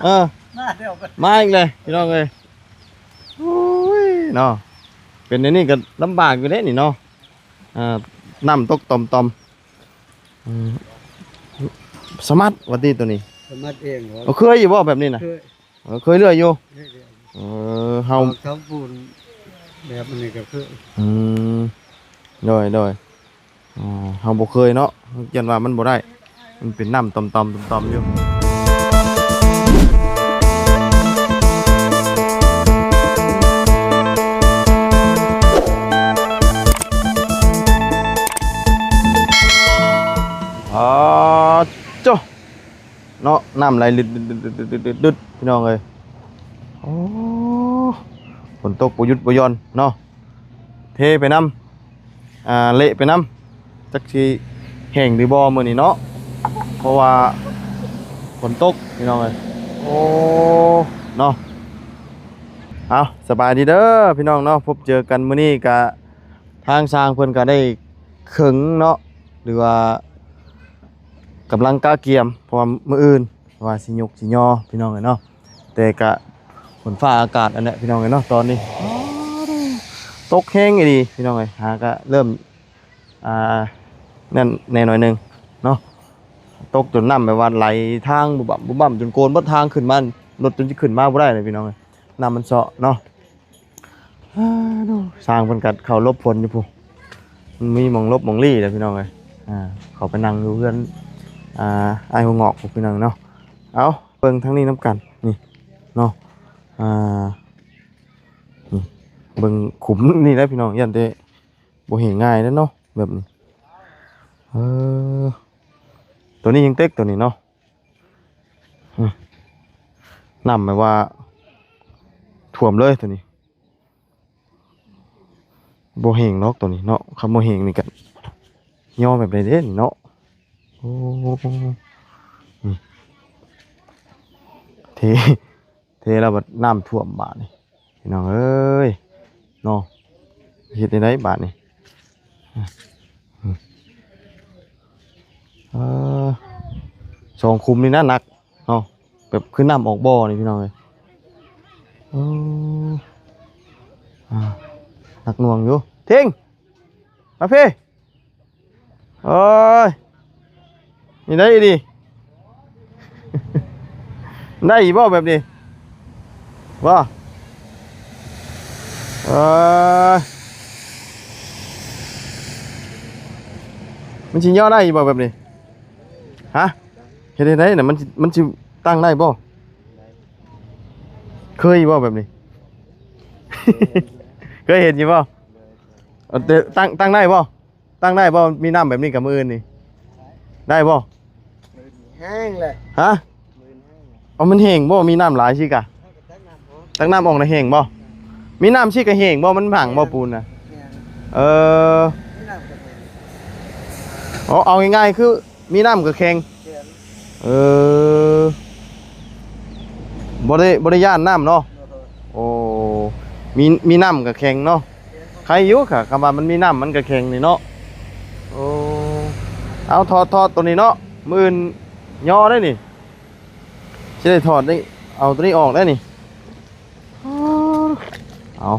ເອີ ມາແລ້ວ ມາອີກແລ້ວພີ່ນ້ອງເອີຍ. ໂອ້ຍເນາະ ເປັນແນວນີ້ກໍລຳບາກຢູ່ເດ້ນີ້ເນາະ. ອ່າ ນ້ຳຕົກຕ່ອມໆ. ອືມ ສະໝາດວ່າຕິໂຕນີ້ ສະໝາດເອງເນາະ. ເອີ ເຄີຍຢູ່ບໍ່ແບບນີ້ນະ? ເຄີຍ. ເອີ ເຄີຍເລື່ອຍຢູ່. ເອີ ເຮົາ ເຮົາທຳບຸນແບບນີ້ກໍເຄີຍ. ອືມ ໂດຍໆ. ອ່າ ເຮົາບໍ່ເຄີຍເນາະ ຢ້ານວ່າມັນບໍ່ໄດ້ ມັນເປັນນ້ຳຕ່ອມໆ ຕ່ອມໆຢູ່. ອາ ໂຈະ ເນາະ ນ້ຳໄຫຼລຶດໆ ພີ່ນ້ອງເອີຍ. ໂອ້ ຝົນຕົກບໍ່ຢຸດບໍ່ຢ່ອນເນາະ ເທໄປນຳ ອ່າ ເລະໄປນຳ. ຈັກຊິແຫ້ງຫຼືບໍ່ມື້ນີ້ເນາະ ເພາະວ່າຝົນຕົກພີ່ນ້ອງເອີຍ. ໂອ້ ເນາະ ເອົາ ສະບາຍດີເດີພີ່ນ້ອງເນາະ ພົບເຈີກັນມື້ນີ້ກະ ທາງຊ່າງເພິ່ນກະໄດ້ເຄິ່ງເນາະ ຫຼືວ່າກຳລັງກະກຽມ ເພາະວ່າມື້ອື່ນ ວ່າຊິຍົກຊິຍໍພີ່ນ້ອງເອີຍເນາະ. ແຕ່ກະຝົນຟ້າອາກາດອັນແຫຼະພີ່ນ້ອງເອີຍເນາະ ຕອນນີ້ຕົກແຮງອີ່ຫຼີພີ່ນ້ອງເອີຍ. ຫາກະເລີ່ມ ອ່າ ນັ້ນແດ່ໜ້ອຍໜຶ່ງເນາະ ຕົກຈົນນ້ຳແບບວ່າໄຫຼທາງບຸບບັບບຸບບັບ ຈົນໂກນເບິດທາງຂຶ້ນມາ ລົດຈົນຊິຂຶ້ນມາບໍ່ໄດ້ເລີຍພີ່ນ້ອງເອີຍ ນ້ຳມັນເຊາະເນາະ. ອ່າ ດູ ຊ່າງເພິ່ນກັດເຂົ້າຫຼົບຝົນຢູ່ພຸ້ນ ມັນມີໝ່ອງຫຼົບໝ່ອງລີ້ແຫຼະພີ່ນ້ອງເອີຍ. ອ່າ ເຂົ້າໄປນັ່ງຢູ່ເຮືອນ ອ່າ ອ້າຍຫົວງອກພຸ້ນພີ່ນ້ອງເນາະ. ເອົາ ເບິ່ງທາງນີ້ນຳກັນນີ້ເນາະ. ອ່າ ນີ້ ເບິ່ງຂຸມນີ້ແຫຼະພີ່ນ້ອງ ຢ້ານແຕ່ບໍ່ແຫ້ງງ່າຍເດ້ເນາະ ແບບນີ້. ເອີ ໂຕນີ້ຍັງເຕັກ ໂຕນີ້ເນາະ. ອືມ ນ້ຳແບບວ່າຖ້ວມເລີຍໂຕນີ້ ບໍ່ແຫ້ງດອກໂຕນີ້ເນາະ. ຄັນບໍ່ແຫ້ງນີ້ກະຍໍແບບໃດເດ້ນີ້ເນາະ. ໂອ້ ອືມ ເທ ເທແລ້ວບັດນ້ຳຖ້ວມບາດນີ້ ພີ່ນ້ອງເອີຍເນາະ. ເຮັດຈັ່ງໃດບາດນີ້? ເອີ ສອງຂຸມນີ້ນະໜັກເນາະ ແບບຄືນ້ຳອອກບໍ່ນີ້ພີ່ນ້ອງເອີຍ. ເອີ ອ່າ ໜັກໜ່ວງຢູ່. ທິງ ມາພີ້. ໂອ້ຍ ນີ້ໄດ້ອີ່ຫຼີ ໄດ້ອີ່ບໍ່ແບບນີ້ ບໍ່? ເອີ ມັນຊິຍໍໄດ້ອີ່ບໍ່ແບບນີ້? ຮະ? ເຮັດຈັ່ງໃດນະ? ມັນ ມັນຊິຕັ້ງໄດ້ບໍ່? ເຄີຍຢູ່ບໍ່ແບບນີ້? ເຄີຍເຫັນຢູ່ບໍ່? ເອີ ແຕ່ຕັ້ງ ຕັ້ງໄດ້ບໍ່? ຕັ້ງໄດ້ບໍ່? ມີນ້ຳແບບນີ້ກັບມື້ອື່ນນີ້ ໄດ້ບໍ່? ແຫ້ງແຫຼະ. ຮະ? ເອົາ ມັນແຫ້ງບໍ່? ມີນ້ຳຫຼາຍຊີ້ກະ ຕັກນ້ຳອອກ ຕັກນ້ຳອອກນະແຫ້ງບໍ່? ມີນ້ຳຊີ້ກະແຫ້ງບໍ່? ມັນຜັງບໍ່ ແມ່ນ ປູນນະ? ແມ່ນ. ເອີ ມີນ້ຳກະແຫ້ງ. ເອົາ ເອົາງ່າຍໆ ຄືມີນ້ຳກະແຂງ. ແຂງ. ເອີ ບໍ່ໄດ້ ບໍ່ໄດ້ຢ້ານນ້ຳເນາະ. ໂອ້ ມີ ມີນ້ຳກະແຂງເນາະ. ໄຄຢູ່ ຄະ ຄຳວ່າມັນມີນ້ຳມັນກະແຂງນີ້ເນາະ. ໂອ້ ເອົາ ຖອດ ຖອດໂຕນີ້ເນາະ ມື້ອື່ນຍໍໄດ້ນີ້ ຊິໄດ້ຖອດນີ້ ເອົາໂຕນີ້ອອກໄດ້ນີ້. ເອົາ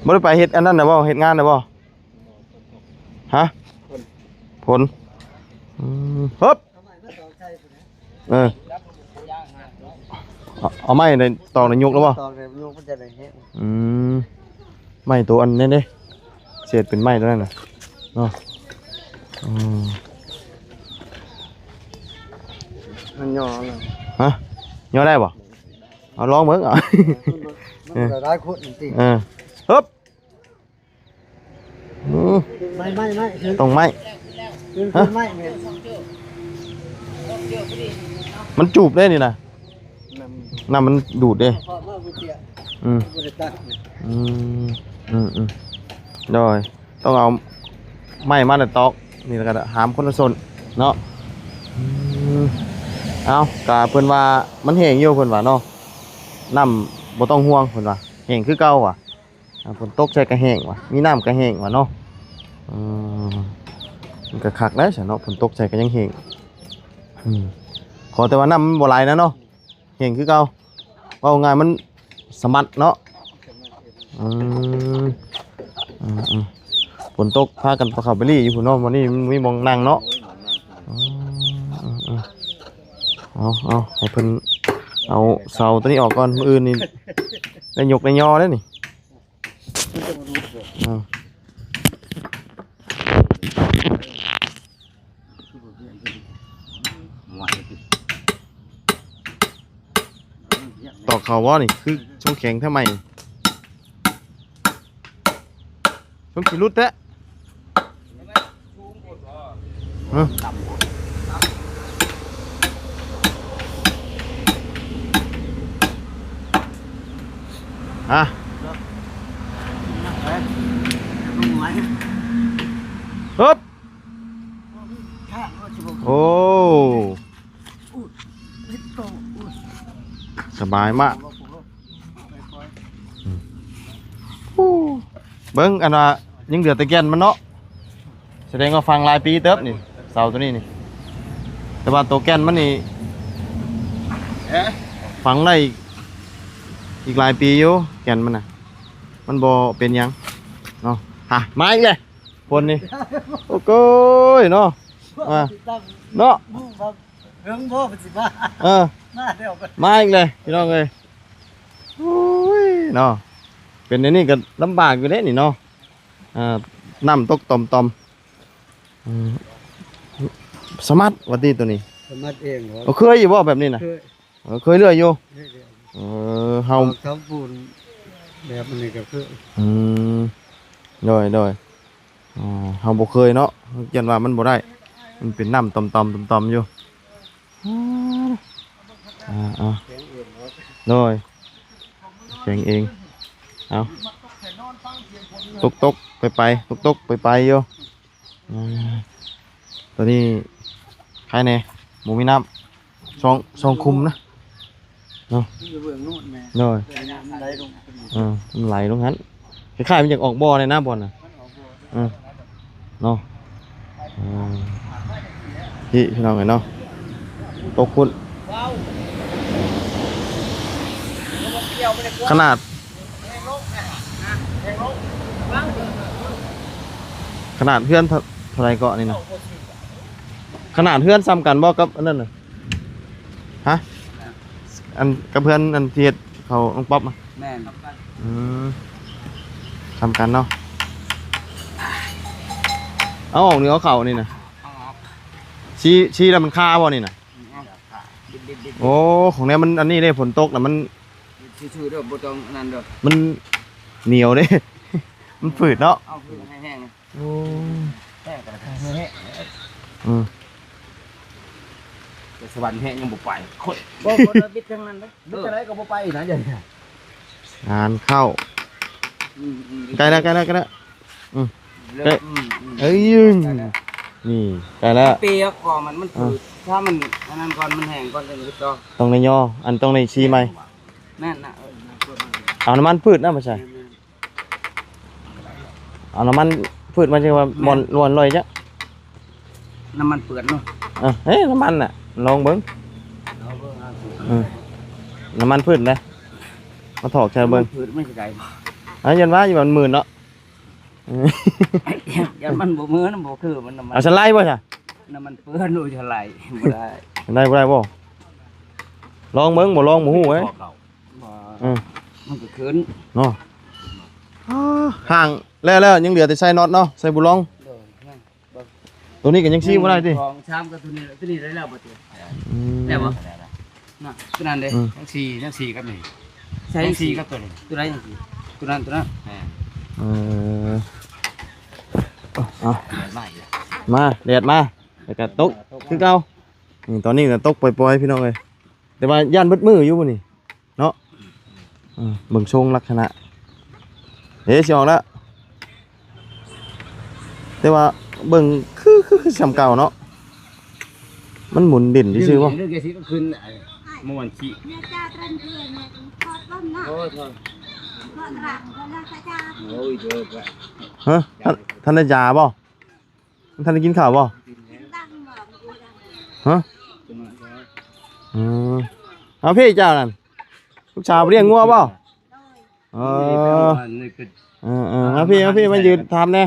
ບໍ່ໄດ້ໄປເຮັດອັນນັ້ນນະບໍ່? ເຮັດງານນະບໍ່? ຮະ? ຝົນ ອືມ ຮຶບ ເອີ ເອົາ ເອົາໄມ້ໃນຕອກໃນຍົກແລ້ວບໍ່? ຕອກໃນຍົກມັນຈະໄດ້ແຮງ. ອືມ ໄມ້ໂຕອັນນັ້ນເດ້ ເສດເປັນໄມ້ໂຕນັ້ນນະເນາະ. ອືມ ມັນຍໍແລ້ວ ຮະ? ຍໍໄດ້ບໍ່? ເອົາລອງເບິ່ງ ເອົາ ມັນບໍ່ໄດ້ຫຼາຍຄົນຕິ. ເອີ ຮຶບ. ອືມ ໄມ້ ໄມ້ ໄມ້ ຕ້ອງໄມ້ ຂຶ້ນ ຮະ? ຂຶ້ນໄມ້ແມ່ນ ມັນຈູບເດ້ນີ້ນະ ນ້ຳ ນ້ຳມັນດູດເດ້. ອືມ ບໍ່ໄດ້ຕັດ. ອືມ ອືມ ອືມ ໂດຍ ຕ້ອງເອົາໄມ້ມາແລ້ວຕອກນີ້ ແລ້ວກໍຫາມຄົນລະສົ້ນເນາະ. ອືມ ເອົາ ກະເພິ່ນວ່າມັນແຫ້ງຢູ່ ເພິ່ນວ່າເນາະ ນ້ຳບໍ່ຕ້ອງຫ່ວງ ເພິ່ນວ່າແຫ້ງຄືເກົ່າວ່າ. ອ່າ ຝົນຕົກໃສ່ກະແຫ້ງວ່າ ມີນ້ຳກະແຫ້ງວ່າເນາະ. ເອີ ມັນກະຄັກແລ້ວຊັ້ນເນາະ ຝົນຕົກໃສ່ກະຍັງແຫ້ງ. ອືມ ຂໍແຕ່ວ່ານ້ຳມັນບໍ່ໄຫຼນະເນາະ ແຫ້ງຄືເກົ່າ ເວົ້າງ່າຍມັນສະໝັດເນາະ. ອືມ ອືມໆ ຝົນຕົກພາກັນເຂົ້າໄປລີ້ຢູ່ພຸ້ນເນາະ ມື້ນີ້ມັນມີໝ່ອງນັ່ງເນາະ. ອືມ ເອົາ ເອົາ ໃຫ້ເພິ່ນເອົາເສົາຕົວນີ້ອອກກ່ອນ ມື້ອື່ນນີ້ໄດ້ຍົກໄດ້ຍໍເດ້ນີ້. ເອີ ຕອກເຂົ້າບໍ່ນີ້ ຄືຊົງແຂງແທ້ໃໝ່ ຊົງຂີ້ຫຼຸດແທ້. ຮະ ຮະ ຮຶບ ໂອ້ ສະບາຍມາກ. ອືມ ໂອ້ ເບິ່ງ ອັນວ່າຍັງເຫຼືອແຕ່ແກ່ນມັນເນາະ ສະແດງວ່າຝັງຫຼາຍປີເຕີບນີ້ ເສົາໂຕນີ້ນີ້ ແຕ່ວ່າໂຕແກ່ນມັນນີ້ ເອີ ຝັງໄດ້ອີກ ອີກຫຼາຍປີຢູ່ ແກ່ນມັນນະ ມັນບໍ່ເປັນຫຍັງເນາະ. ຮະ ມາອີກແລ້ວ ຝົນນີ້ ໂອ້ໂກຍເນາະ ມາເນາະ. ເຮີງບໍ່ ເພິ່ນຊິມາ ເອີ ມາແລ້ວ ມາອີກແລ້ວພີ່ນ້ອງເອີຍ. ໂອ້ຍເນາະ ເປັນແນວນີ້ກໍລຳບາກຢູ່ເດ້ນີ້ເນາະ. ອ່າ ນ້ຳຕົກຕ່ອມໆ ອືມ ສະໝັດວ່າຕິໂຕນີ້ ສະໝັດເອງເນາະ. ເອີ ເຄີຍຢູ່ບໍ່ແບບນີ້ນະ? ເຄີຍ ເອີ ເຄີຍເລື່ອຍຢູ່ ເອີ ເຮົາ ເຮົາທຳປູນແບບນີ້ກໍເຄີຍ. ອືມ ໂດຍໆ ອ່າ ເຮົາບໍ່ເຄີຍເນາະ ຢ້ານວ່າມັນບໍ່ໄດ້ ມັນເປັນນ້ຳຕ່ອມໆ ຕ່ອມໆຢູ່. ອ່າ ໂດຍ ແຂງເອງ ເອົາ ຕົກໆ ໄປໆ ຕົກໆ ໄປໆ ຢູ່. ອ່າ ຕອນນີ້ໃຄແດ່ ບໍ່ມີນ້ຳ ຊ່ອງ ຊ່ອງຄຸມນະເນາະ. ຢູ່ເບື້ອງໂນ້ນແມ່ ໂດຍ ແຕ່ນ້ຳໄຫຼລົງ ເອີ ມັນໄຫຼລົງຫັ້ນ ຄ້າຍໆ ມັນຢາກອອກບໍ່ແດ່ນະ ບ່ອນນະ ມັນອອກບໍ່ ເອີ ເນາະ. ເອີ ນີ້ພີ່ນ້ອງເອີຍເນາະ ຕົກພຸ້ນ ຂະໜາດ ຂະໜາດເຮືອນເທົ່າ ເທົ່າໃດເກາະນີ້ນະ? ຂະໜາດເຮືອນສ່ຳກັນບໍ່ກັບອັນນັ້ນນະ? ຮະ? ອັນກັບເຮືອນອັນທີ່ເຮັດເຂົານ້ອງປັອບມາ? ແມ່ນ ອືມ ສ່ຳກັນເນາະ. ເອົາອອກນີ້ ເອົາເຂົ້ານີ້ນະ ຊີ້ ຊີ້ແລ້ວມັນຄາບໍ່ນີ້ນະ? ໂອ້ ຂອງແນວມັນອັນນີ້ເດ້ ຝົນຕົກນະມັນ ຊື່ໆ ເດີ ບໍ່ຕ້ອງອັນນັ້ນເດີ ມັນໜຽວເດ້ ມັນຝືດເນາະ. ເອົາຄືໃຫ້ແຫ້ງ ໂອ້ ແຫ້ງກໍແຫ້ງ ອືມ ແຕ່ສະຫວັນແຫ້ງຍັງບໍ່ໄປ ຄົນ ບໍ່ ບໍ່ໄດ້ບິດທາງນັ້ນເດ້ ບິດທາງໃດກໍບໍ່ໄປນະ ດຽວນີ້ ງານເຂົ້າ ອືມໆ ໃກ້ແລ້ວ ໃກ້ແລ້ວ ໃກ້ແລ້ວ ອືມ ເລີ່ມ ໃກ້ ອືມໆ ເອີຍ ໃກ້ແລ້ວ ນີ້ ໃກ້ແລ້ວ ປີກໍມັນ ມັນ ອ່າ ຖ້າມັນອັນນັ້ນກ່ອນ ມັນແຫ້ງກ່ອນ ຈັ່ງເຮັດຕໍ່ ຕ້ອງໄດ້ຍໍ ອັນຕ້ອງໄດ້ຊີ້ໃໝ່ ແມ່ນນະ ເອີ ເອົານ້ຳມັນພືດນະມາໃສ່ ແມ່ນໆ ເອົານ້ຳມັນພືດມາຈັ່ງວ່າ ແມ່ນ ມ່ວນ ມ່ວນລອຍຈ້ະ ນ້ຳມັນເປື້ອນເນາະ ເອີ ເອີ ນ້ຳມັນນະ ລອງເບິ່ງ ເອົາເບິ່ງ ເອົາ ເອີ ນ້ຳມັນພືດນະ ມາຖອກໃສ່ເບິ່ງ ນ້ຳມັນພືດມັນຊິໄດ້ບໍ່ ອ່າ ຢ້ານວ່າຢູ່ມັນມື່ນເນາະ ຢ້ານມັນບໍ່ມື່ນ ບໍ່ຄືມັນນ້ຳມັນ ເອົາສະໄລບໍ່ຊະ ນ້ຳມັນເປື້ອນ ໂອ້ຍ ສະໄລບໍ່ໄດ້ ໄດ້ບໍ່ ໄດ້ບໍ່ ລອງເບິ່ງ ບໍ່ລອງບໍ່ຮູ້ເດ້ ບໍ່ ເອີ ມັນກໍຂຶ້ນເນາະ ອ່າ ຮ່າງແລ້ວໆ ຍັງເຫຼືອແຕ່ໃສ່ນັອດເນາະ ໃສ່ບຸລອງ ໂດຍ ຕົວນີ້ກໍຍັງຊີ້ບໍ່ໄດ້ຕິ ສອງ ສາມ ກໍຕົວນີ້ ຕົວນີ້ໄດ້ແລ້ວບໍ່ຕິ ອືມ ໄດ້ບໍ່ ນະ ຕົວນັ້ນເດ້ ອືມ ຍັງຊີ້ ຍັງຊີ້ກັບນີ້ ໃສ່ ຍັງຊີ້ກັບຕົວນີ້ ຕົວໃດຍັງຊີ້ ຕົວນັ້ນ ຕົວນັ້ນ ແມ່ນ ເອີ ເອົາ ມາ ແດດມາ ແລ້ວກໍຕົກຄືເກົ່າ ນີ້ ຕອນນີ້ກໍຕົກປ່ອຍໆ ພີ່ນ້ອງເອີຍ ແຕ່ວ່າຢ້ານເບິດມື້ຢູ່ນີ້ ເນາະ ເອີ ເບິ່ງຊົງລັກສະນະ ເອີ ຊິອອກແລ້ວ ແຕ່ວ່າເບິ່ງຄື ຄື ຄືສ່ຳເກົ່າເນາະ ມັນໝູນດິນຊື່ໆ ບໍ່ ເລື່ອງກະຊິກໍຂຶ້ນ ມ່ວນຂີ້ ໂອ້ຍ ໂອ້ຍ ເດີ ຮະ ທ່ານ ທ່ານໄດ້ຢາບໍ່? ມັນທັນໄດ້ກິນເຂົ້າບໍ່? ຮະ? ອືມ ເອົາ ພີ່ເຈົ້ານັ້ນ ລູກສາວໄປລ້ຽງງົວບໍ່? ເອີ ເອີໆ ມາພີ່ ມາພີ່ ມາຢືນຖາມແດ່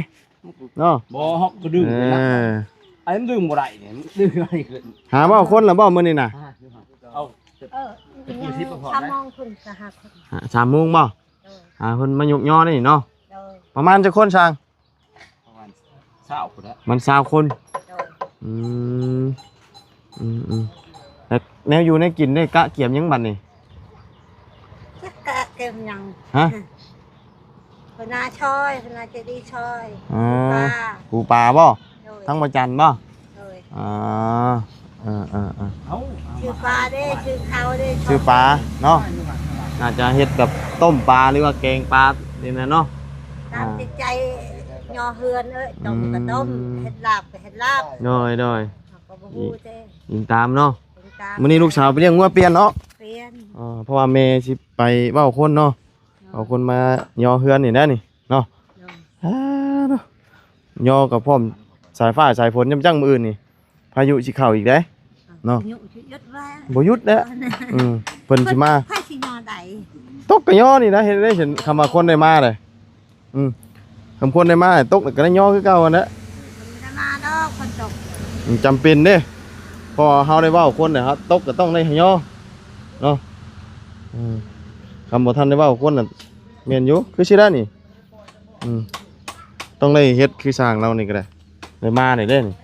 ເນາະ. ບໍ່ ເຮົາກໍດື່ມ ເອີ ໄອ້ມັນດື່ມບໍ່ໄດ້ນີ້ ມັນດື່ມບໍ່ໄດ້ຂຶ້ນ. ຫາເວົ້າຄົນລະບໍ່ມື້ນີ້ນະ? ເອົາ ເອີ ສາມໂມງພຸ້ນກໍຫາຄົນ ສາມໂມງບໍ່? ໂດຍ ຫາເພິ່ນມາຍົກຍໍນີ້ເນາະ. ໂດຍ ປະມານຈັກຄົນຊ່າງ? ປະມານຊາວພຸ້ນແຫຼະ ມັນຊາວຄົນ. ໂດຍ ອືມ ອືມໆ ແລ້ວແນວຢູ່ແນວກິນໄດ້ກະກຽມຫຍັງບັດນີ້? ຈັກກະກຽມຫຍັງ? ຮະ? ເພິ່ນໜ້າຊ່ອຍ ເພິ່ນໜ້າໃຈດີຊ່ອຍ. ອໍ ປູປາ ປູປາບໍ່? ໂດຍ ທາງບໍ່ຈັນບໍ່? ໂດຍ ອໍ ເອີໆໆ ເອົາ ຊື້ປາເດ້ ຊື້ເຂົ້າເດ້ ຊື້ປາເນາະ. ໜ້າຈະເຮັດກັບຕົ້ມປາ ຫຼືວ່າແກງປານີ້ນະເນາະ. ຕາມ ອ່າ ຈິດໃຈຍໍເຮືອນເອີຍ ຕົ້ມກໍຕົ້ມ ອືມ ເຮັດລາບກໍເຮັດລາບ. ໂດຍໆ ເຮົາກໍບໍ່ຮູ້ເດ້ ອີງຕາມເນາະ. ອີງຕາມ ມື້ນີ້ລູກສາວໄປລ້ຽງງົວປ່ຽນເນາະ? ປ່ຽນ ເອີ ເພາະວ່າແມ່ຊິໄປເວົ້າຄົນເນາະ. ເອີ ເວົ້າຄົນມາຍໍເຮືອນນີ້ນະນີ້ເນາະ. ໂດຍ ອ່າ ເນາະ ຍໍກັບພ້ອມສາຍຟ້າສາຍຝົນ ຍາມຈັ່ງມື້ອື່ນນີ້ ພາຍຸຊິເຂົ້າອີກເດ້ເນາະ. ພາຍຸຊິຢຸດວ່າ ບໍ່ຢຸດແລ້ວ. ອືມ ເພິ່ນຊິມາ ໃຜຊິຍໍໄດ້? ຕົກກະຍໍນີ້ນະ ເຮັດໄດ້ເຫັນ ຄຳວ່າຄົນໄດ້ມາເດ້. ອືມ ຄຳຄົນໄດ້ມາຕົກກໍໄດ້ຍໍຄືເກົ່າຫັ້ນແຫຼະ. ມັນບໍ່ໄດ້ມາດອກ ຝົນຕົກ ມັນຈຳເປັນເດ້ ເພາະວ່າເຮົາໄດ້ເວົ້າຄົນເດ້ ເຮົາຕົກກໍຕ້ອງໄດ້ຍໍເນາະ. ອືມ ຄຳບໍ່ທັນໄດ້ເວົ້າຄົນນະ ແມ່ນຢູ່ ຄືຊິໄດ້ນີ້. ອືມ ຕ້ອງໄດ້ເຮັດຄືຊ່າງລາວນີ້ກໍໄດ້ ໄດ້ມາໄດ້ເດ້ນີ້.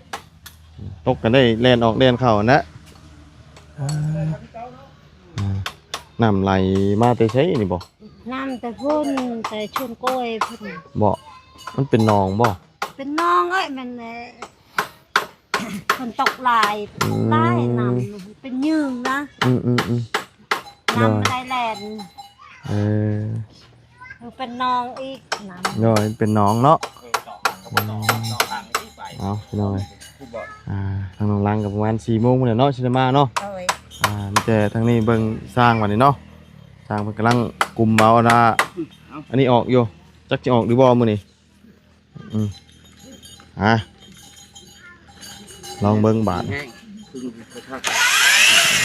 ຕົກກໍໄດ້ແລ່ນອອກແລ່ນເຂົ້າຫັ້ນແຫຼະ. ອ່າ ນ້ຳໄຫຼມາແຕ່ໃສນີ້ບໍ່? ນ້ຳແຕ່ພຸ້ນ ແຕ່ສວນກ້ວຍພຸ້ນ. ບໍ່ ມັນເປັນໜອງບໍ່? ເປັນໜອງເອີຍ ມັນ ເອີ ຝົນຕົກຫຼາຍ ອືມ ຫຼາຍ ນ້ຳເປັນຍືງນະ. ອືມໆໆ ນ້ຳ ໂດຍ ໄດ້ແລ່ນ ເອີ ມັນເປັນໜອງອີກ ນ້ຳ ໂດຍ ເປັນໜອງເນາະ. ອືມ ເອົາ ພີ່ນ້ອງເອີຍ ອ່າ ທາງນ້ອງລັງກໍປະມານສີ່ໂມງພຸ້ນແຫຼະເນາະ ຊິໄດ້ມາເນາະ. ໂດຍ ອ່າ ມີແຕ່ທາງນີ້ເບິ່ງຊ່າງບັດນີ້ເນາະ ຊ່າງເພິ່ນກຳລັງກຸມເອົາອັນນ່າ ອັນນີ້ອອກຢູ່ ຈັກຊິອອກຫຼືບໍ່ມື້ນີ້. ອືມ ອ່າ ລອງເບິ່ງບາດ.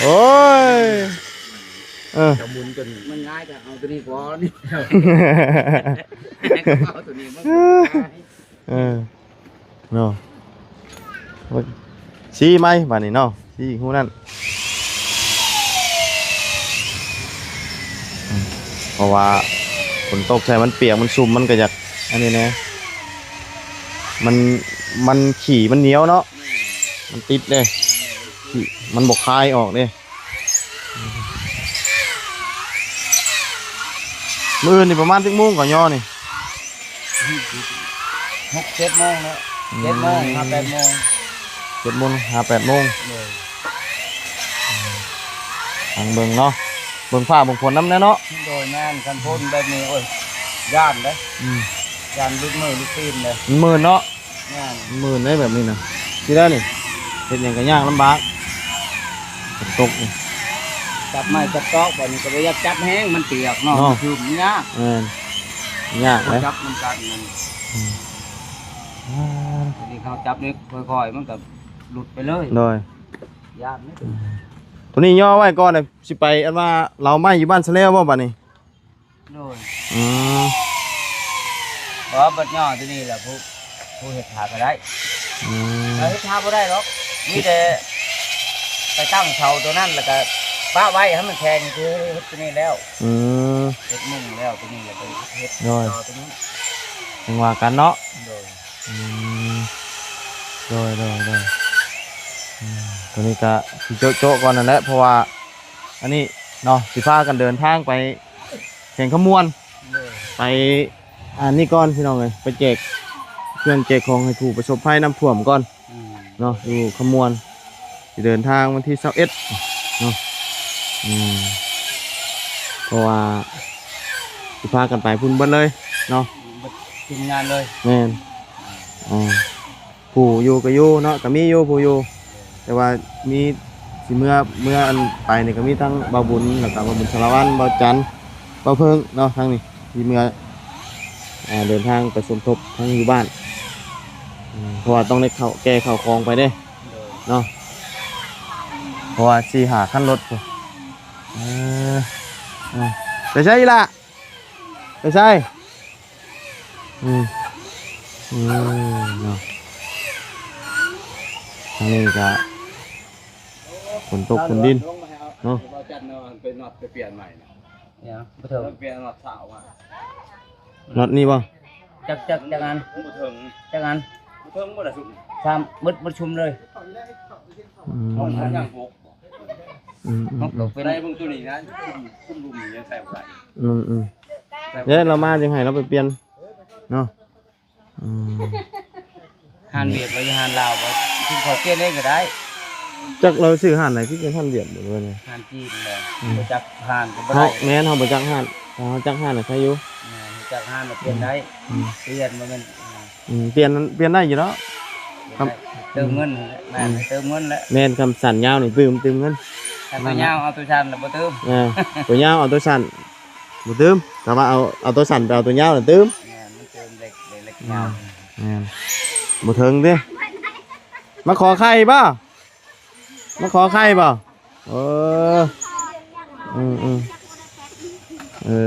ໂອ້ຍ ເອີ ຈະໝູນຕົວນີ້ມັນງ່າຍ ກໍເອົາຕົວນີ້ກ່ອນ ເອົາຕົວນີ້ມາ ເອີ ເນາະ. ຊີ້ໄໝບາດນີ້ເນາະ ຊີ້ຮູນັ້ນ ເພາະວ່າຝົນຕົກໃສ່ມັນປຽກ ມັນຊຸ່ມ ມັນກໍຢາກອັນນີ້ແດ່ ມັນ ມັນ ຂີ້ມັນໜຽວເນາະ ມັນຕິດເດ້ ມັນບໍ່ຄາຍອອກເດ້. ມື້ອື່ນນີ້ປະມານຈັກໂມງກໍຍໍນີ້? ຫົກເຈັດໂມງແລ້ວ ອືມ ເຈັດໂມງຫາແປດໂມງ ເຈັດໂມງຫາແປດໂມງ. ໂດຍ ອືມ ຟັງເບິ່ງເນາະ ເບິ່ງຟ້າເບິ່ງຝົນນຳແດ່ເນາະ. ໂດຍ ແມ່ນ ຄັນຝົນແບບນີ້ ໂອ້ຍ ຢ້ານເດ້ ອືມ ຢ້ານຫຼຸດມືຫຼຸດຕີນເດ້ ມັນມື່ນເນາະ. ແມ່ນ ມື່ນໄດ້ແບບນີ້ນະ ຊິໄດ້ນີ້ ເຮັດຫຍັງກໍຍາກລຳບາກ ຝົນຕົກນີ້ ຈັບໄມ້ຈັບຕອກ ບັດນີ້ກໍບໍ່ຢາກຈັບແຮງ ມັນປຽກເນາະ ເນາະ ມັນຄືມັນຍາກ ແມ່ນ ຍາກເດ້ ຈັບນຳກັນນັ້ນ ອືມ ອ່າ ບັດນີ້ເຮົາຈັບນີ້ຄ່ອຍໆ ມັນກໍຫຼຸດໄປເລີຍ ໂດຍ ຢ້ານເດ້ ອືມ ຕົວນີ້ຍໍໄວ້ກ່ອນ ຊິໄປອັນວ່າເລົາໄມ້ຢູ່ບ້ານຊະແລວບໍ່ບັດນີ້? ໂດຍ ອືມ ເພາະວ່າບັດຍໍ້ທີ່ນີ້ແຫຼະ ຜູ້ ຜູ້ເຮັດຫາກໍໄດ້ ອືມ ເຮົາເຮັດຫາບໍ່ໄດ້ດອກ ມີແຕ່ໄປຕັ້ງເສົາຕົວນັ້ນ ແລ້ວກໍປະໄວ້ໃຫ້ມັນແຂງ ຄືເຮັດຕົວນີ້ແລ້ວ ອືມ ເຮັດມຸງແລ້ວຕົວນີ້ ແລ້ວກໍເຮັດ ໂດຍ ຕໍ່ຕົວນີ້ ຈັ່ງວ່າກັນເນາະ ໂດຍ ອືມ ໂດຍ ໂດຍ ໂດຍ ອືມ ຕົວນີ້ກໍຊິໂຈະໆກ່ອນນັ້ນແຫຼະ ເພາະວ່າ ອັນນີ້ເນາະ ຊິພາກັນເດີນທາງໄປແຂວງຄຳມ່ວນ ໂດຍ ໄປອັນນີ້ກ່ອນພີ່ນ້ອງເອີຍ ໄປແຈກເຄື່ອງແຈກຂອງໃຫ້ຜູ້ປະສົບໄພນ້ຳຖ້ວມກ່ອນ ອືມ ເນາະ ຢູ່ຄຳມ່ວນ ຊິເດີນທາງວັນທີຊາວເອັດເນາະ ອືມ ເພາະວ່າຊິພາກັນໄປພຸ້ນເບິດເລີຍເນາະ ເບິດທີມງານເລີຍ ແມ່ນ ອ່າ ຜູ້ຢູ່ກໍຢູ່ເນາະ ກໍມີຢູ່ຜູ້ຢູ່ ແຕ່ວ່າມີ ຊິເມືອ ເມືອອັນໄປນີ້ກໍມີທັງບ່າວບຸນ ແລ້ວກໍບ່າວບຸນສາລະວັນ ບ່າວຈັນ ບ່າວເພິ່ງເນາະ ທາງນີ້ຊິເມືອ ອ່າ ເດີນທາງໄປສົມທົບທາງຢູ່ບ້ານ ອືມ ເພາະວ່າຕ້ອງໄດ້ເຂົ້າ ແກ່ເຂົ້າຂອງໄປເດ້ ໂດຍ ເນາະ. ເພາະວ່າສີ່ຫ້າຄັນລົດພຸ້ນ. ເອີ ເອີ ໄປໃສອີ່ຫຼ້າ? ໄປໃສ? ອືມ ອືມ ເນາະ ທາງນີ້ກະຝົນຕົກຝົນດິນເນາະ. ເອີ ບໍ່ເຖິງ ເປັນນັດເສາມາ ນັດນີ້ບໍ່? ຈັກ ຈັກ ຈັກອັນ ບໍ່ເຖິງ ຈັກອັນ ບໍ່ເຖິງບໍ່ໄດ້ຊຸມ ສາມ ໝົດ ໝົດຊຸມເລີຍ. ອືມ ເອົາ ເອົາຫຍັງຫົກ ອືມ ອືມ ອືມ ໄດ້ເບິ່ງໂຕນີ້ນະ ຊຸມ ຊຸມລຸມນີ້ຍັງໃສ່ບໍ່ໄດ້. ອືມ ອືມ ໃສ່ບໍ່ໄດ້ ເດ້ ລາວມາຈັ່ງໃຫ້ລາວໄປປ່ຽນເນາະ. ອືມ ຮ້ານຫວຽດບໍ່ ຢູ່ຮ້ານລາວບໍ່ ຄືເຂົາປ່ຽນເອງກໍໄດ້. ຈັກລາວຊື້ຮ້ານໃດ ຄືເປັນຮ້ານຫວຽດບໍ່ ຫຼືວ່າແນວ ຮ້ານຈີນແຫຼະ. ອືມ ບໍ່ຈັກຮ້ານກໍບໍ່ໄດ້ ເຮົາ ແມ່ນ ເຮົາບໍ່ຈັກຮ້ານ ຖ້າເຮົາຈັກຮ້ານນະໃຄຢູ່. ແມ່ນ ຮູ້ຈັກຮ້ານນະປ່ຽນໄດ້. ອືມ ປ່ຽນບໍ່ແມ່ນ ອືມ ປ່ຽນ ປ່ຽນໄດ້ຢູ່ເນາະ ເຕີມເງິນແຫຼະ. ແມ່ນ ອືມ ເຕີມເງິນແຫຼະ. ແມ່ນ ຄຳສັ້ນຍາວນີ້ຕື່ມ ຕື່ມເງິນ ຖ້າຕົວຍາວເອົາຕົວສັ້ນລະບໍ່ຕື່ມ. ເອີ ຕົວຍາວເອົາຕົວສັ້ນ ບໍ່ຕື່ມ ແຕ່ວ່າເອົາ ເອົາຕົວສັ້ນໄປເອົາຕົວຍາວນະຕື່ມ. ແມ່ນ ມັນຕື່ມເລັກ ເລັກ ອືມ ຍາວ. ແມ່ນ ບໍ່ເຖິງຕິ. ມາຂໍໄຂ່ບໍ່? ມາຂໍໄຂ່ບໍ່? ເອີ ອືມ ອືມ ເອີ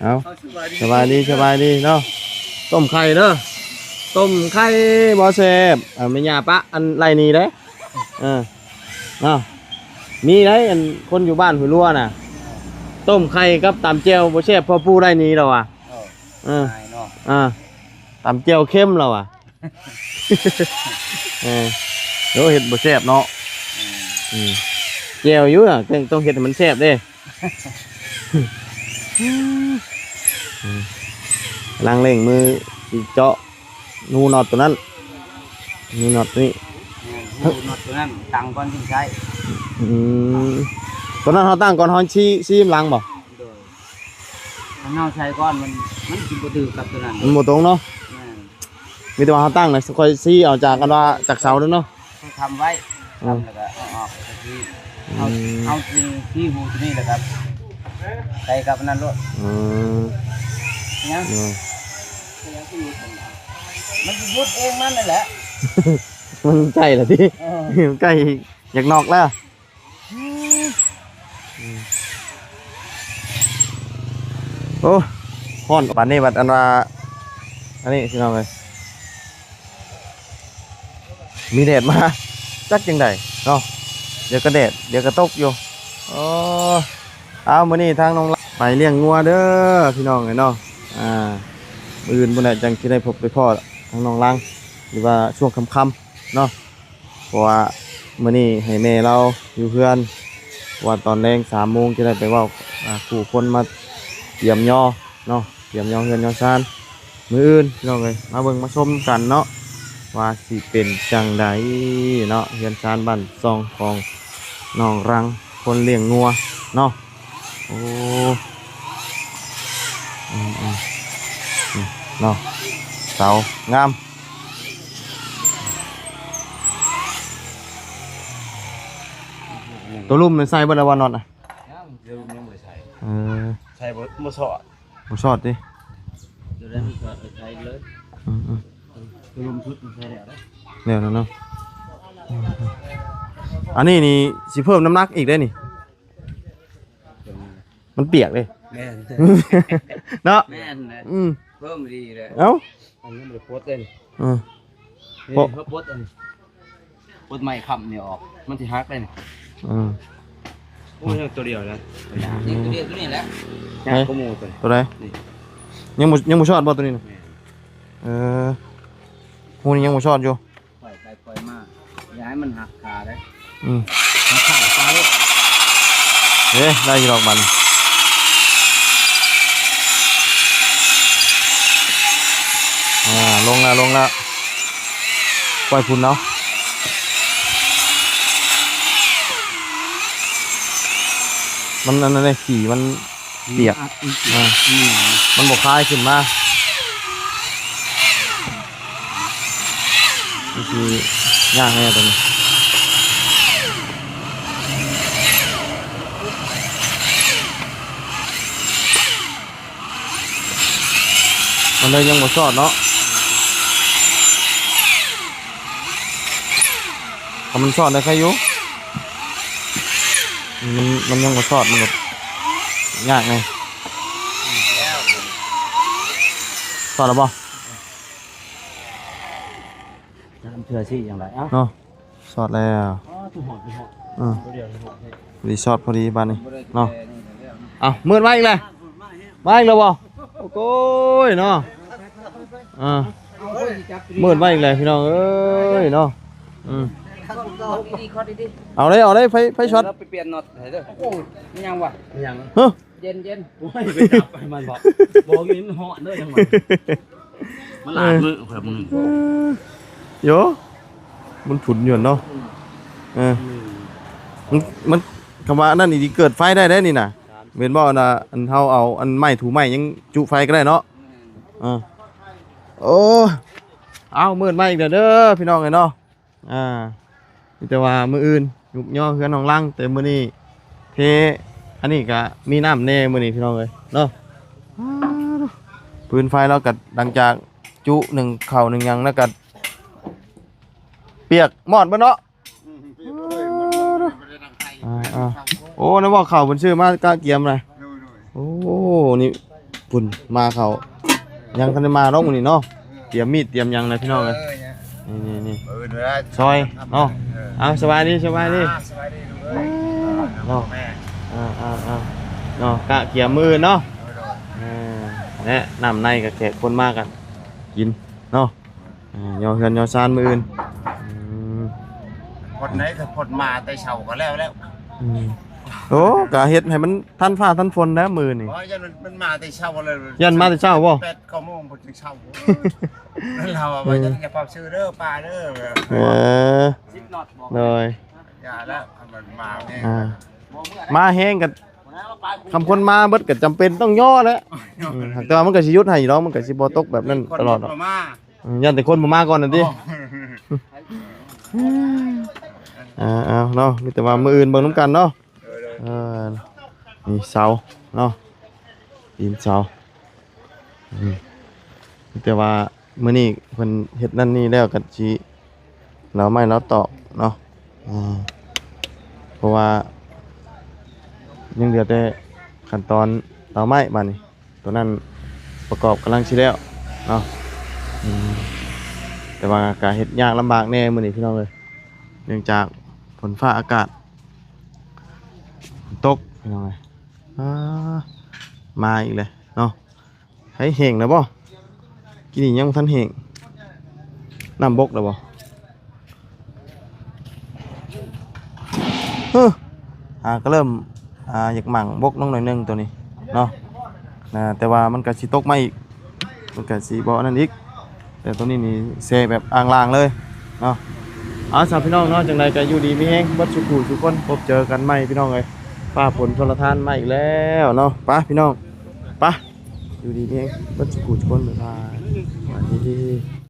ເອົາ ສະບາຍດີ ສະບາຍດີເນາະ. ຕົ້ມໄຂ່ເດີ ຕົ້ມໄຂ່ບໍ່ແຊບ ອ່າ ແມ່ຍ່າປະອັນໄລ່ນີ້ເດ້. ເອີ ເອົາ ມີໄດ໋ ອັນຄົນຢູ່ບ້ານຫ້ວຍລົວນະ ຕົ້ມໄຂ່ກັບຕຳແຈ່ວບໍ່ແຊບພໍປູໄດ້ໜີແລ້ວວ່າ. ເອີ ເອີ ງ່າຍເນາະ ອ່າ ຕຳແຈ່ວເຄັມແລ້ວວ່າ. ເອີ ໂອ້ ເຮັດບໍ່ແຊບເນາະ. ອືມ ອືມ ແຈ່ວຢູ່ນະ ຕ້ອງ ຕ້ອງເຮັດໃຫ້ມັນແຊບເດ້. ອືມ ກຳລັງເລັ່ງມືຊິເຈາະຮູນັອດຕົວນັ້ນ ຮູນັອດນີ້. ແມ່ນ ຮູນັອດຕົວນັ້ນຕັ້ງກ່ອນຈຶ່ງໃຊ້. ອືມ ຕົວນັ້ນເຮົາຕັ້ງກ່ອນ ເຮົາຊີ້ ຊີ້ນຳຫຼັງບໍ່? ໂດຍ ຄັນເຮົາໃສ່ກ່ອນມັນ ມັນຊິບໍ່ຖືກກັບຕົວນັ້ນ ມັນບໍ່ຕົງເນາະ. ແມ່ນ ມີແຕ່ວ່າເຮົາຕັ້ງນະ ຄ່ອຍຊີ້ເອົາຈາກ ອັນວ່າຈາກເສົາເດີເນາະ. ເຮົາທຳໄວ້ ອືມ ທຳແລ້ວກໍເອົາອອກ ເອົາ ອືມ ເອົາຊິງທີ່ຫູຕົວນີ້ແຫຼະຄັບ ໃສ່ກັບອັນນັ້ນໂລດ. ອືມ ຍັງ ອືມ ມັນຊິຢຸດເອງມັນນັ້ນແຫຼະ. ມັນໃກ້ແລ້ວຕິ? ເອີ ມັນໃກ້ ຢາກນອກແລ້ວ. ໂອ້ ຮ້ອນປານນີ້ບັດ ອັນວ່າ ອັນນີ້ ພີ່ນ້ອງເອີຍ ມີແດດມາ ຈັກຈັ່ງໃດເນາະ ດຽວກໍແດດ ດຽວກໍຕົກຢູ່. ໂອ້ ເອົາ ມື້ນີ້ທາງນ້ອງລະ ໄປລ້ຽງງົວເດີ ພີ່ນ້ອງເອີຍເນາະ. ອ່າ ມື້ອື່ນພຸ້ນແຫຼະ ຈັ່ງຊິໄດ້ພົບໄດ້ພໍ້ທາງນ້ອງລະ ຫຼືວ່າຊ່ວງຄ່ຳໆເນາະ. ເພາະວ່າມື້ນີ້ໃຫ້ແມ່ລາວຢູ່ເຮືອນ ເພາະວ່າຕອນແລງສາມໂມງຈະໄດ້ໄປເວົ້າ ອ່າ ຄູ່ຄົນມາຕຽມຍໍເນາະ ຕຽມຍໍເຮືອນຍໍຊານ. ມື້ອື່ນພີ່ນ້ອງເອີຍ ມາເບິ່ງມາຊົມກັນເນາະ ວ່າຊິເປັນຈັ່ງໃດເນາະ ເຮືອນຊານບ້ານຊ່ອງຂອງນ້ອງລັງ ຄົນລ້ຽງງົວເນາະ. ໂອ້ ອືມໆ ນີ້ເນາະ ເສົາງາມ. ຕົວລຸ່ມນີ້ໃສ່ເບິດແລ້ວບໍ່ ນັອດນະ? ຍັງ ຕົວລຸ່ມຍັງບໍ່ໄດ້ໃສ່. ເອີ ໃສ່ບໍ່ ບໍ່ຊອດ ບໍ່ຊອດຕິ? ຕົວໃດມັນຊອດກໍໃສ່ເລີຍ. ອືມໆ ຕົວລຸ່ມສຸດມັນໃສ່ແລ້ວເດ້ ແລ້ວແລ້ວເນາະ. ອັນນີ້ນີ້ຊິເພີ່ມນ້ຳໜັກອີກເດ້ນີ້. ມັນປຽກເດ້. ແມ່ນ ເນາະ ແມ່ນແຫຼະ. ອືມ ເພີ່ມດີເດ້. ເອົ້າ ອັນນີ້ມັນບໍ່ໄດ້ປົດເດ້ນີ້. ເອີ ນີ້ ໂອ້ ເຮົາປົດອັນນີ້ ປົດໄມ້ຄ້ຳນີ້ອອກ ມັນຊິຫັກເດ້ນີ້. ເອີ ໂອ້ ຍັງຕົວດຽວນະ ຍັງຕົວດຽວ ຕົວນີ້ແຫຼະ ໃຫຍ່ກວ່າໝູ່ຕົວນີ້. ຕົວໃດ? ນີ້ ຍັງບໍ່ ຍັງບໍ່ຊອດບໍ່ຕົວນີ້ນະ? ແມ່ນ ເອີ ຫູນີ້ຍັງບໍ່ຊອດຢູ່. ປ່ອຍໄປປ່ອຍມາ ຢ່າໃຫ້ມັນຫັກຂາເດ້. ອືມ ຫັກຂາປາໂລດ. ເອີ ໄດ້ຢູ່ດອກບັດນີ້. ອ່າ ລົງແລ້ວ ລົງແລ້ວ ປ່ອຍຝຸ່ນເອົາ. ມັນອັນນັ້ນເດ້ ຂີ້ມັນ ປຽກ ອືມ ອ່າ ອືມ ມັນບໍ່ຄາຍຂຶ້ນມາ. ມັນຊິຍາກແນ່ຕົວນີ້ ມັນເລີຍຍັງບໍ່ຊອດເນາະ. ຖ້າມັນຊອດໄດ້ໃຄຢູ່. ມັນ ມັນຍັງບໍ່ຊອດ ມັນກໍຍາກໄງ. ຊອດແລ້ວບໍ່? ນ້ຳເທື່ອຊິຢ່າງໃດ ເອົ້າ ເນາະ. ຊອດແລ້ວ. ອໍ ຖືກຮອດ ຖືກຮອດ. ອືມ ພໍດີ ພໍດີ ພໍດີ ພໍດີ ຊອດພໍດີບາດນີ້ເນາະ. ເອົ້າ ມືດມາອີກແລ້ວ ມາອີກແລ້ວບໍ່? ໂອ້ຍເນາະ. ອ່າ ມືດມາອີກແລ້ວພີ່ນ້ອງເອີຍເນາະ. ອືມ ເອົາເລີຍ ເອົາເລີຍ ໄຟ ໄຟຊອດ. ໄປປ່ຽນນັອດໃຫ້ເດີ. ໂອ້ຍ ມີຫຍັງວະ? ມີຫຍັງ? ຮະ? ເຢັນໆ. ໂອ້ຍ ໄປຈັບໃຫ້ມັນບໍ? ບໍ່ມີ ມັນຮ້ອນເດີ ຍັງວ່າ ມັນຫຼາຍມື້ ເອີ ຂ້ອຍບອກ ເອີ ໂຢ ມັນຝຸ່ນຢູ່ຫັ້ນເນາະ. ເອີ ອືມ ມັນ ມັນ ຄຳວ່າອັນນັ້ນອີ່ຫຼີ ເກີດໄຟໄດ້ເດ້ນີ້ນະ. ແມ່ນບໍ່? ອັນນ່າ ອັນເຮົາເອົາອັນໄມ້ ຖູໄມ້ ຍັງຈຸໄຟກໍໄດ້ເນາະ. ອືມ ເອີ ໂອ້ ເອົ້າ ມືດມາອີກແລ້ວເດີ ພີ່ນ້ອງເອີຍເນາະ. ອ່າ ມີແຕ່ວ່າມື້ອື່ນຍຸກຍໍເຮືອນຮອງຫຼັງ ແຕ່ມື້ນີ້ເທ ອັນນີ້ກະມີນ້ຳແດ່ມື້ນີ້ພີ່ນ້ອງເອີຍເນາະ. ອ່າ ຟືນໄຟລາວກະຫຼັງຈາກຈຸໜຶ້ງເຂົ້າໜຶ້ງຫຍັງແລ້ວກະປຽກມອດເບິດເນາະ. ອ່າໆ ໂອ້ ນັ້ນບໍ່ເຂົ້າເພິ່ນຊື້ມາກະກຽມນະ. ໂອ້ ນີ້ພຸ້ນ ມາເຂົ້າ ຍັງທັນໄດ້ມາດອກມື້ນີ້ເນາະ. ຕຽມມີດຕຽມຫຍັງແລ້ວພີ່ນ້ອງເອີຍ. ນີ້ໆໆ ຊອຍເນາະ. ເອົາ ສະບາຍດີ ສະບາຍດີ ສະບາຍດີເນາະ. ເອົາໆໆ ເນາະ ກະກຽມມື້ອື່ນເນາະ. ເອີ ແລະ ນ້ຳໃນກະແຂກຄົນມາກະກິນເນາະ. ອ່າ ຍໍເຮືອນຍໍຊານມື້ອື່ນ. ອືມ ຄົນໃດກໍຄົນມາແຕ່ເຊົ້າກໍແລ້ວແລ້ວ. ອືມ ໂອ້ ກະເຮັດໃຫ້ມັນທັນຟ້າທັນຝົນແລ້ວມື້ນີ້. ອໍ ຢ້ານມັນ ມັນມາແຕ່ເຊົ້າເລີຍ ຢ້ານມາແຕ່ເຊົ້າບໍ່? ແປດເກົ້າໂມງພຸ້ນຈຶ່ງເຊົ້າ. ແລ້ວລາວວ່າ ອືມ ຢ່າ ຢ່າເຝົ້າຊື້ເດີ ປ້າເດີ. ເອີ ສິບນອດບອກ ໂດຍ ຢ່າແລ້ວ ຄັນມັນມາແນ່. ອ່າ ມາແຮງກໍ ຄຳຄົນມາເບິດກໍຈຳເປັນຕ້ອງຍໍແຫຼະ. ອືມ ແຕ່ວ່າມັນກໍຊິຢຸດໃຫ້ຢູ່ດອກ ມັນກໍຊິບໍ່ຕົກແບບນັ້ນຕະຫຼອດດອກ. ອືມ ຢ້ານແຕ່ຄົນບໍ່ມາກ່ອນນັ້ນຕິ. ອໍ ອ່າ ເອົາເນາະ ມີແຕ່ວ່າມື້ອື່ນເບິ່ງນຳກັນເນາະ. ເອີ ນີ້ເສົາເນາະ ຕີນເສົາ. ອືມ ມີແຕ່ວ່າມື້ນີ້ເພິ່ນເຮັດນັ້ນນີ້ແລ້ວກໍຊິ ລາວໄມ້ລາວຕອກເນາະ. ອ່າ ເພາະວ່າຍັງເຫຼືອແຕ່ຂັ້ນຕອນລາວໄມ້ບາດນີ້ ຕົວນັ້ນປະກອບກຳລັງຊິແລ້ວເນາະ. ອືມ ແຕ່ວ່າກະເຮັດຍາກລຳບາກແດ່ມື້ນີ້ພີ່ນ້ອງເອີຍ ເນື່ອງຈາກຝົນຟ້າອາກາດຕົກພີ່ນ້ອງເອີຍ. ອ່າ ມາອີກແລ້ວເນາະ. ໃຫ້ແຫ້ງແລ້ວບໍ່? ກີ້ນີ້ຍັງບໍ່ທັນແຫ້ງ. ນ້ຳບົກແລ້ວບໍ່? ເອີ ອ່າ ກໍເລີ່ມ ອ່າ ຢາກໝັ່ງບົກລົງໜ້ອຍໜຶ່ງໂຕນີ້ເນາະ. ອ່າ ແຕ່ວ່າມັນກໍຊິຕົກມາອີກ ມັນກໍຊິບໍ່ອັນນັ້ນອີກ. ແຕ່ໂຕນີ້ນີ້ແຊ່ແບບອ່າງລ່າງເລີຍເນາະ. ເອົາ ສຳລັບພີ່ນ້ອງເນາະ ຈັ່ງໃດກໍຢູ່ດີມີແຮງເບິດສູ່ຜູ້ສູ່ຄົນ ພົບເຈີກັນໃໝ່ພີ່ນ້ອງເອີຍ. ຟ້າຝົນຊົນລະທານມາອີກແລ້ວເນາະ. ໄປພີ່ນ້ອງ ໄປ ຢູ່ດີມີແຮງເບິດສູ່ຜູ້ສູ່ຄົນ. ບາຍບາຍ ສະບາຍດີ.